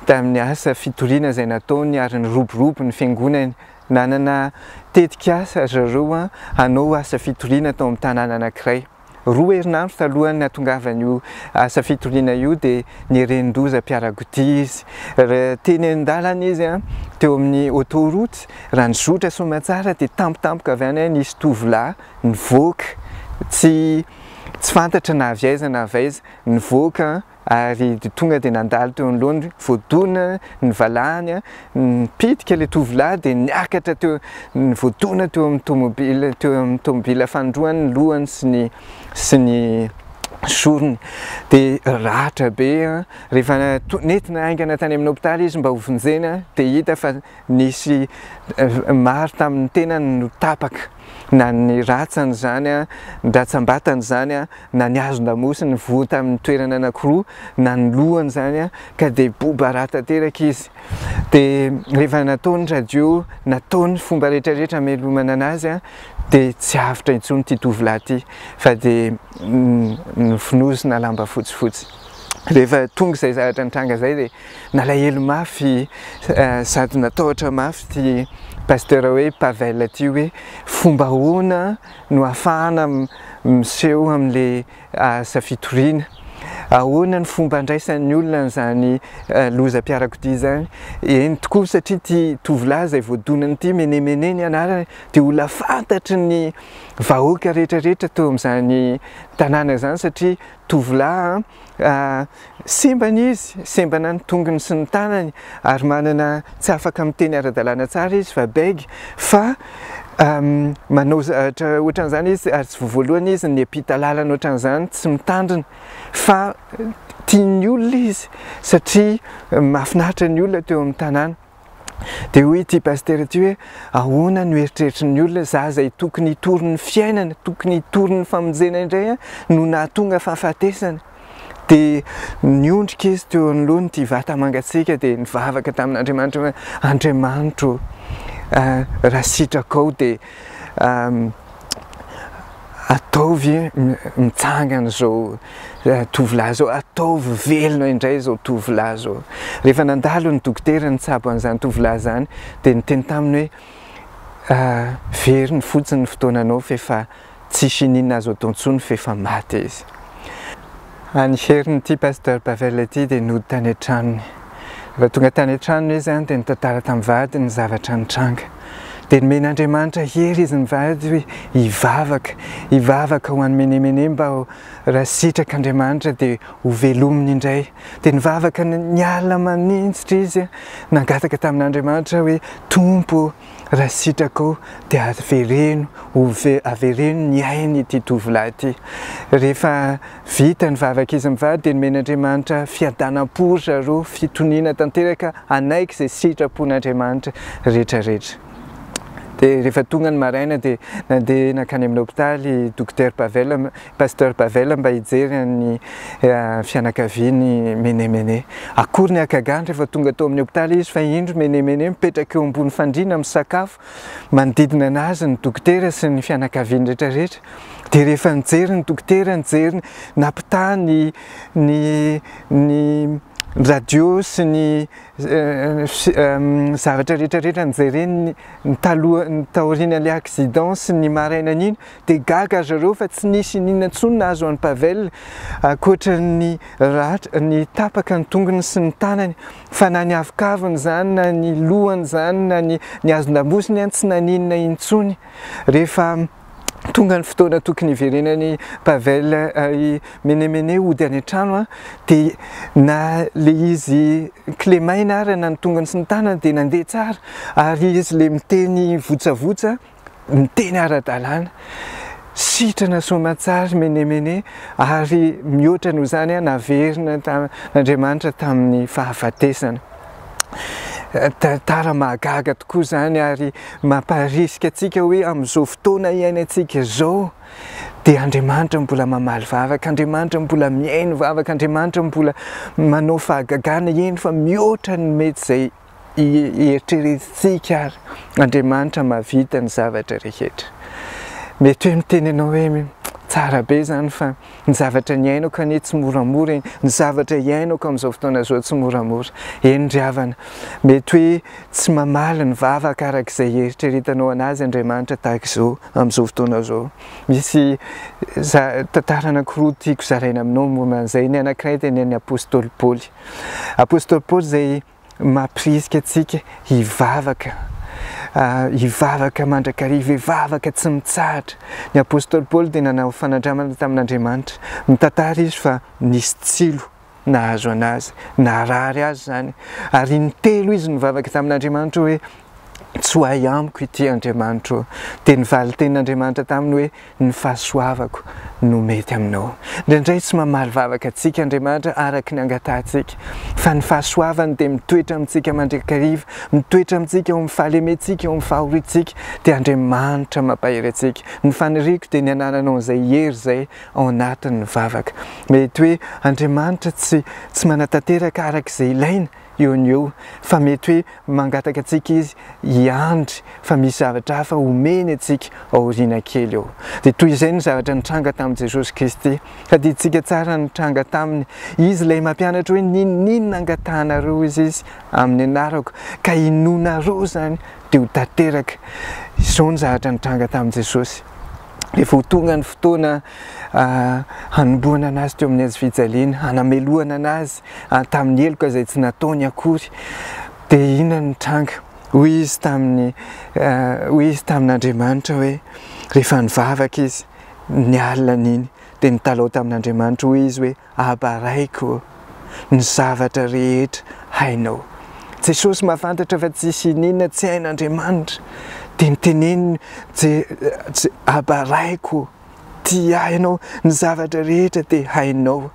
tamin'ny asa fitoriana izay nataony ary niroborobo ny fiangonany. Nanana tetikasa ry zareo hanao asa fitoriana tao amin'ny tanàna anankiray. Roa herinandro talohan'ny nahatongavan'io asa fitoriana io dia nieren-doza-piarakodia izy. Raha teny an-dalana izy teo amin'ny autoroute, raha nizotra soamatsara dia tampotampoka avy any nisy tovolahy nivoaka, tsy tsy fantatra na avy aiza na avy aiza, nivoaka ary dia tonga dia nandalo teo anoloany, voadona ny valahany, nipitika ilay tovolahy dia niakatra teo, voadona teo amin'ny tomobile, teo amin'ny tomobile fanindroany ny lohany sy ny sy ny sorony, dia ratra be, rehefa nentina haingana tany amin'ny hopitaly izy mba hovonjena dia hita fa nisy maro tamin'ny tenany no tapaka, na ny ratsany izany, ny ratsam-batany izany, na ny hazon-damosiny voa tamin'ny toerana anankiroa, na ny lohany izany, ka dia boba rà tanteraka izy. Dia rehefa natao ny radio, natao ny fomba rehetra rehetra hamelomana anazy, dia tsy avotra intsony ity tovolahy ity, fa dia nofonosina lamba fotsifotsy. Rehefa tonga izay zavatra nitranga izay dia nalahelo mafy sady natahotra mafy ity pasteur hoe Pavel ity hoe fomba ahoana no ahafahana miseho amin'ilay asa fitoriana? Ahoana ny fomba andraisan'ny olona an'izany lozam-piarakodia izany? Eny tokoa, satria ity tovolahy izay voadonana ity, Menemene ny anarany, dia olona fantatry ny vahoaka rehetrarehetra teo amin'izany tanàna izany satria tovolahy Sembana izy, sembana ny tongony sy ny tanany ary manana tsy afaka miteny ara-dalàna tsara izy fa bègue fa manao zavatra ohatran'izany izy ary tsy vao voalohany izy niampita lalana ohatran'izany, tsy mitandrina fa tian'ny olona izy satria mahafinaritra ny olona teo amin'ny tanàna. Dia hoy ity pasitera ity hoe, ahoana no eritreritry ny olona, za izay tokony hitory ny fiainana, tokony hitory ny famonjena indray no nahatonga fahafatesana. Dia niondrika izy teo anoloan'ity vata mangatsiaka dia nivavaka tamin'Andriamanitra hoe, Andriamanitro ô, raha sitrakao dia Ataovy mitsangana izao tovolahy izao, ataovy velona indray izao tovolahy izao. Rehefa nandalo ny dokotera nitsabo an'izany tovolahy izany dia niteny taminy hoe very ny fotsiny ny fotoananao f'efa tsisy ininona azo atao intsony f'efa maty izy. Ny herin'ity Pasteur Pavel ity dia nody tany an-tranony. Rehefa tonga tany an-tranony izy dia nitantara tamin'ny vadiny ny zavatra nitranga. Dia nomen'Andriamanitra hery izy mivady hoe hivavaka, hivavaka ho an'i Menemene mba raha sitrak'Andriamanitra dia ho velominy indray. Dia nivavaka niala maninjitra izy, nangataka tamin'Andriamanitra hoe, Tompo ô, Raha sitrakao dia avereno ho avereno ny ainy ity tovolahy ity. Rehefa vita ny vavak'izy mivady dia nomen'Andriamanitra fiadanam-po ry zareo, fitoniana tanteraka hanaiky izay sitrapon'Andriamanitra rehetra rehetra. Dia rehefa tonga ny maraina dia nandeha nankany amin'ny hopitaly i Docteur Pavel, Pasteur Pavel mba hijery an'ny fianakaviany Menemene. Akory ny hagagany rehefa tonga tao amin'ny hopitaly izy fa indro Menemene mipetraka eo ambony fandriana misakafo, manodidina anazy ny dokotera sy ny fianakaviany rehetra rehetra. Dia rehefa nijery ny dokotera, nijery, nampitaha ny ny ny radio sy ny zavatra rehetra rehetra nijereny ny taloha ny taorian'ilay accident sy ny marainan'iny Dia gaga ry zareo fa tsy nisy n'inona intsony nahazo an'i Pavel ankoatra ny ratra, ny tapaka ny tongony sy ny tanany, fa na ny avokavony izany na ny lohany izany na ny ny hazon-damosiny any tsy naninona intsony. Rehefa tonga ny fotoana tokony hiverenan'i Pavel i Menemene hody any an-trano dia na le izy kilemaina ary na ny tongony sy ny tanany dia nandeha tsara ary izy le miteny votsavotsa miteny ara-dalàna, sitrana soamantsara Menemene ary mihoatra noho izany naverina tamin'Andriamanitra tamin'ny fahafatesana. Tantara mahagaga tokoa izany ary mamparisika antsika hoe amin'izao fotoana iainantsika izao dia Andriamanitra mbola mamaly vavaka, Andriamanitra mbola mihaino vavaka, Andriamanitra mbola manao fahagagana, eny fa mihoatra ny mety izay eritreretintsika ary Andriamanitra mahavita ny zavatra rehetra. Mety hoe miteny ianao hoe tsy Tsara be izany fa ny zavatra niainako anie tsy moramora e, ny zavatra iainako amin'izao fotoana izao tsy moramora. Eny ry havana, mety hoe tsy mamaly ny vavaka araka izay ieritreretanao an'azy Andriamanitra tahaka izao amin'izao fotoana izao. Misy tantara anankiroa tiako zaraina aminao momba an'izay. Ny anankiray dia ny an'ny Apostoly Paoly. Apostoly Paoly izay mampirisika antsika hivavaka, hivavaka mandrakariva, hivavaka tsy mitsahatra. Ny Apostoly Paoly dia nanao fanandramana tamin'Andriamanitra. Mitantara izy fa nisy tsilo nahazo an'azy, naharary azy izany. Ary intelo izy nivavaka tamin'Andriamanitra hoe, Tsoahy amiko ity Andriamanitro ô. Dia ny valin-tenin'Andriamanitra taminy hoe, Ny fahasoavako no mety aminao. Indraindray tsy mamaly vavaka antsika Andriamanitra araka ny angatahantsika, fa ny fahasoavany dia mitoetra amintsika mandrakariva, mitoetra amintsika eo amin'ny fahalementsika, eo amin'ny fahoriantsika, dia Andriamanitra mampahery antsika. Ny faniriako dia ny hanananao an'izay hery izay ao anatin'ny vavaka. Mety hoe Andriamanitra tsy tsy manatanteraka araka izay ilaina eo no eo, fa mety hoe mangataka antsika Izy hiandry fa misy zavatra hafa homeny antsika aoriana kely eo. Dia toy izay ny zavatra nitranga tamin'i Jesosy Kristy. Tadidintsika tsara ny nitranga taminy. Izy ilay mampianatra hoe n'inon'inona angatahanareo hozy Izy amin'ny anarako ka inoanareo izany dia ho tanteraka. Izao ny zavatra nitranga tamin'i Jesosy. Rehefa ho tonga ny fotoana hanombohana anazy teo amin'ny hazo fijaliana, hanamelohana anazy tamin'ny heloka izay tsy nataony akory, dia inona no nitranga? Hoy izy tamin'ny, hoy izy tamin'Andriamanitra hoe, rehefa nivavaka izy ny alina iny, dia nitalaho tamin'Andriamanitra, hoy izy hoe, Aba Raiko ô, ny zavatra rehetra hainao. Jesosy mahafantatra fa tsisy ininona tsy hain'Andriamanitra, dia niteneniny, Je, Je, Aba Raiko ô, tia ahy Ianao, ny zavatra rehetra dia hainao.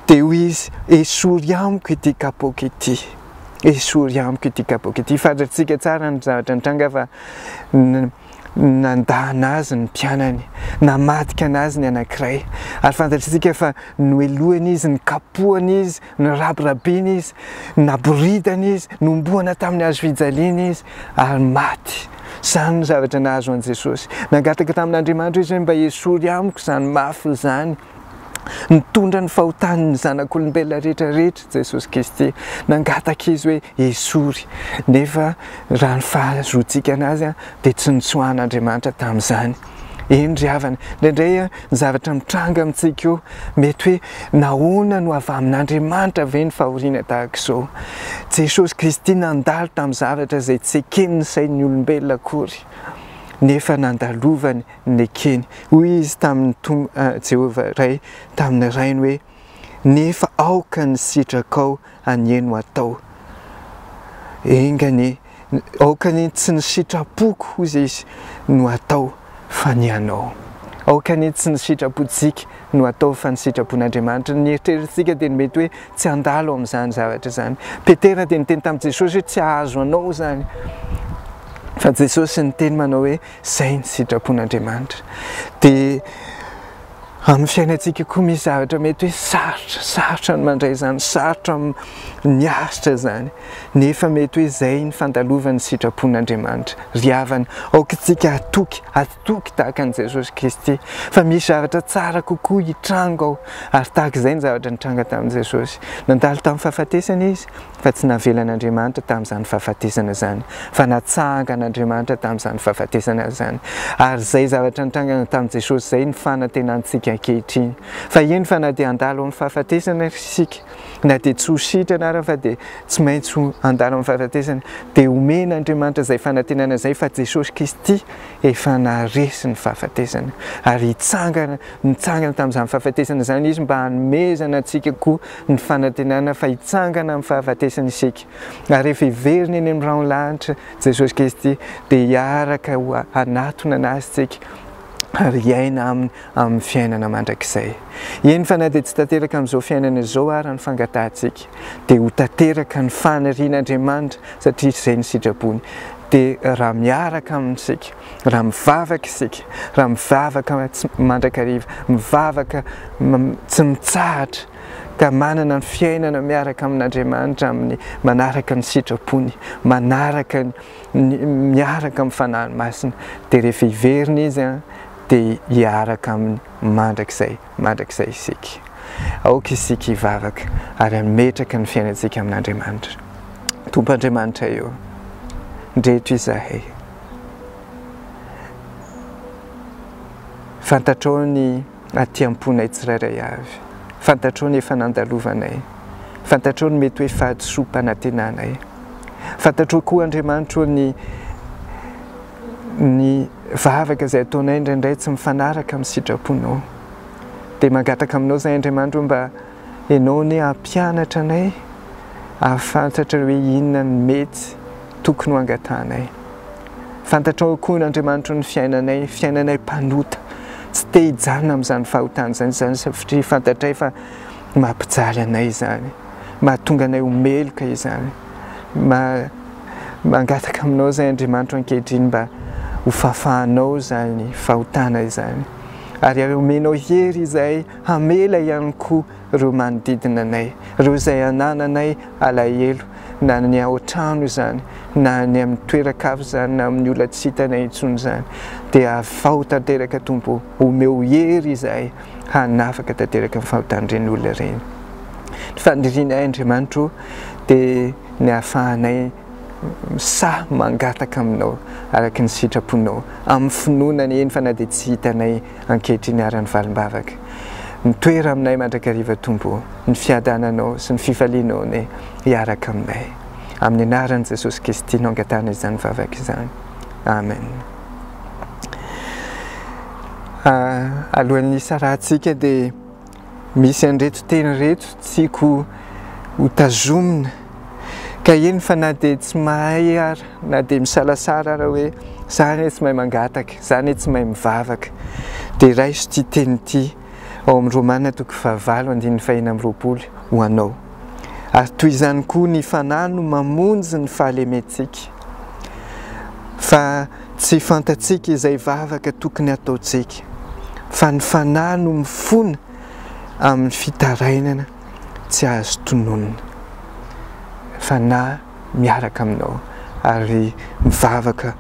Dia hoy Izy, Esory amiko ity kapoaka ity, esory amiko ity kapoaka ity. Fantatsika tsara ny zavatra nitranga fa Nandà an'azy ny mpianany, namadika an'azy ny anankiray. Ary fantatr'isika fa nohelohina izy, nikapohana izy, nirabirabina izy, naboridana izy, nohomboana tamin'ny hazo fijaliana izy, ary maty. Izany no zavatra nahazo an'i Jesosy. Nangataka tamin'Andriamanitra izy hoe mba esory amiko izany mafy izany. Nitondra ny fahotan'ny zanak'olombelona rehetra rehetra Jesosy Kristy. Nangataka izy hoe esory. Nefa raha ny fahazoantsika anazy dia tsy nitsoahan'Andriamanitra tamin'izany. Eny ry havana, indraindray ny zavatra mitranga amintsika io, mety hoe nahoana no avy amin'Andriamanitra ve ny fahoriana tahaka izao? Jesosy Kristy nandalo tamin'ny zavatra izay tsy eken'ny sain'ny olombelona akory, nefa nandalovany nekeny. Hoy izy tamin'ny Tompo, Jehovah Ray, tamin'ny Rainy hoe, Nefa aoka ny sitrakao anie no atao. Enga anie, aoka anie tsy ny sitrapoko, hoy izy, no atao, fa ny Anao. Aoka anie tsy ny sitrapontsika no atao, fa ny sitrapon'Andriamanitra. Ny eritreritsika dia ny mety hoe tsy handalo amin'izany zavatra izany. Petera dia niteny tamin'i Jesosy hoe tsy hahazo anao izany. Fa Jesosy niteny manao hoe, Izay ny sitrapon'Andriamanitra. Dia amin'ny fiainantsika koa misy zavatra mety hoe sarotra, sarotra ny mandray izany, sarotra miaritra izany. Nefa mety hoe izay ny fandalovan'ny sitrapon'Andriamanitra. Ry havana, aoka isika hatoky, hatoky tahaka an'i Jesosy Kristy fa misy zavatra tsara kokoa hitranga ao. Ary tahaka izay ny zavatra nitranga tamin'i Jesosy. Nandalo tamin'ny fahafatesana Izy, fa tsy navelan'Andriamanitra tamin'izany fahafatesana izany, fa natsangan'Andriamanitra tamin'izany fahafatesana izany. Ary izay zavatra nitrangana tamin'i Jesosy izay no fanantenantsika ankehitriny. Fa eny fa na dia handalo amin'ny fahafatesana ary isika, na dia tsy ho sitrana ary fa dia tsy maintsy ho handalo amin'ny fahafatesana, dia omen'Andriamanitra izay fanantenana izay fa Jesosy Kristy efa naharesy ny fahafatesana. Ary hitsangana, nitsangana tamin'izany fahafatesana izany Izy mba hanomezana antsika koa ny fanantenana fa hitsangana amin'ny fahafatesana isika. Ary rehefa hiverina eny amin'ny rahon'ny lanitra Jesosy Kristy dia hiaraka ho hanatona an'Azy isika ary hiaina Aminy amin'ny fiainana mandrakizay. Eny fa na dia tsy tanteraka amin'izao fiainana izao ara ny fangatahantsika dia ho tanteraka ny fanirian'Andriamanitra satria izay ny sitrapony. Dia raha miaraka Aminy isika, raha mivavaka isika, raha mivavaka mandrakariva, mivavaka tsy mitsahatra, ka manana ny fiainana miaraka amin'Andriamanitra amin'ny manaraka ny sitrapony, manaraka ny miaraka amin'ny Fanahiny Masina, dia rehefa hiverina Izy an, dia hiaraka aminy mandrakizay mandrakizay isika. Aoka isika hivavaka ary hametraka ny fiainantsika amin'Andriamanitra. Tompo Andriamanitra eo, ndreto izahay. Fantatrao ny aty am-ponay tsirairay avy. Fantatrao ny efa nandalovanay. Fantatrao ny mety hoe fahadisoam-panantenanay. Fantatrao koa Andriamanitra o ny ny vavaka izay ataonay indraindray tsy mifanaraka amin'ny sitraponao. Dia mangataka aminao izahay Andriamanitra o mba Ianao anie hampianatra anay hahafantatra hoe inona no mety tokony ho angatahanay. Fantatrao koa Andriamanitro ny fiainanay, fiainanay mpanota. Tsy te hijanona amin'izany fahotana izany izany satria fantatray fa mampijaly anay izany. Mahatonga anay ho meloka izany. Ma mangataka aminao izay Andriamanitro ankehitriny mba ho fahafahanao izany fahotana izany. Ary omenao hery izahay hamela ihany koa ireo manodidina anay, ireo izay anananay alahelo, na ny ao an-trano izany, na ny amin'ny toeran-kafa izany, na amin'ny olona tsy hitanay intsony izany, dia afaho tanteraka Tompo ô, omeo hery izahay hanafaka tanteraka ny fahotan'ireny olona ireny. Ny fanirianay Andriamanitra ô, dia ny hahafahanay sahy mangataka aminao araka ny sitraponao, amin'ny finoana ny eny fa na dia tsy hitanay ankehitriny ary ny valim-bavaka. Mitoera aminay mandrakariva Tompo ô, ny fiadananao sy ny fifalianao anie hiaraka aminay. Amin'ny anaran'i Jesosy Kristy no angatahana izany vavaka izany. Amen. Alohan'ny hisarahantsika dia misy an'ireto teny ireto tiako ho tazomina. Ka eny fa na dia tsy mahay ara, na dia misalasala ara hoe za anie tsy mahay mangataka, za anie tsy mahay mivavaka, dia raiso ity teny ity ao amin'ny Romana toko fahavalo andininy fahena amby 20 ho anao. Ary toy izany koa ny Fanahy no mamonjy ny fahalementsika, fa tsy fantatsika izay vavaka tokony hataontsika, fa ny Fanahy no mifona amin'ny fitarainana tsy azo tononina. Fanahy miaraka aminao ary mivavaka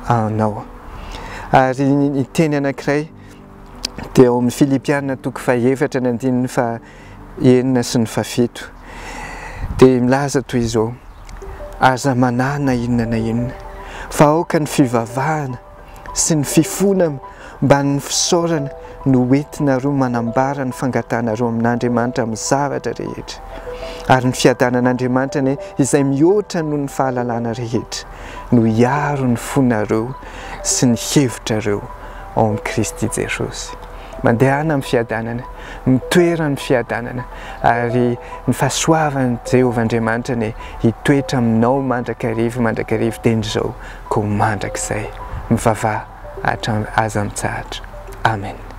anao. Ary ny teny anankiray dia ao amin'ny Filipiana toko fahefatra ny andininy fahenina sy ny fahafito dia milaza toy izao, Aza manahy na inona na inona, fa aoka ny fivavahana sy ny fifonana mbamin'ny fisaorana no hoentinareo manambara ny fangatahanareo amin'Andriamanitra amin'ny zavatra rehetra. Ary ny fiadanan'Andriamanitra anie, izay mihoatra noho ny fahalalana rehetra, no hiaro ny fonareo sy ny hevitrareo ao amin'i Kristy Jesosy. Mandehana amin'ny fiadanana, mitoera amin'ny fiadanana, ary ny fahasoavan'i Jehovah Andriamanitra anie hitoetra aminao mandrakariva mandrakariva dieny izao. Koa mandrakizay mivavaha hatrany aza mitsahatra. Amen.